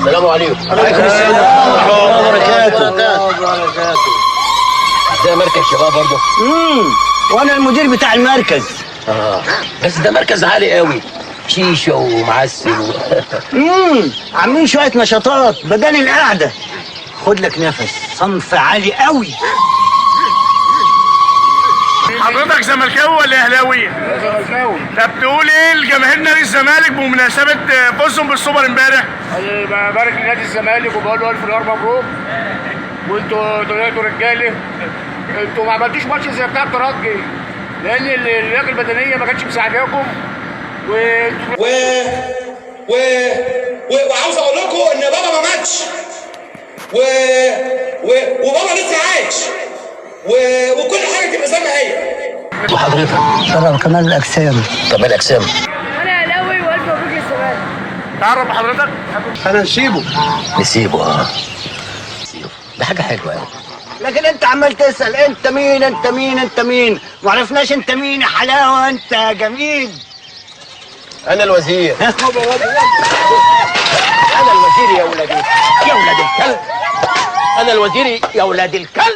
السلام عليكم. عليكم السلام ورحمة الله وبركاته. ده مركز شباب برضه؟ وانا المدير بتاع المركز. بس ده مركز عالي قوي، شيشة ومعسل عاملين شوية نشاطات بدل القعدة. خد لك نفس، صنف عالي قوي. حضرتك زملكاوي ولا اهلاوي؟ زملكاوي. طب تقول ايه لجماهير نادي الزمالك بمناسبة فوزهم بالسوبر امبارح؟ انا ببارك لنادي الزمالك وبقول له الف نهار مبروك، وانتوا طلعتوا رجاله. انتوا ما عملتوش ماتش زي بتاع الترجي لان اللياقة البدنية ما كانتش مساعداكم. وانتوا و و و وعاوز اقول لكم ان بابا ما ماتش وبابا لسه عايش وكل حاجة تبقى زي ما هي. وحضرتك؟ شرف كمال الاجسام. كمال اجسام. انا اهلاوي والف مبروك للزمالك. تعرف حضرتك؟ انا نسيبه. نسيبه. نسيبه ده حاجة حلوة قوي. لكن انت عمال تسال انت مين انت مين انت مين، ما عرفناش انت مين يا حلاوة. انت يا جميل. انا الوزير. انا الوزير يا ولاد الكلب. انا الوزير يا ولاد الكلب.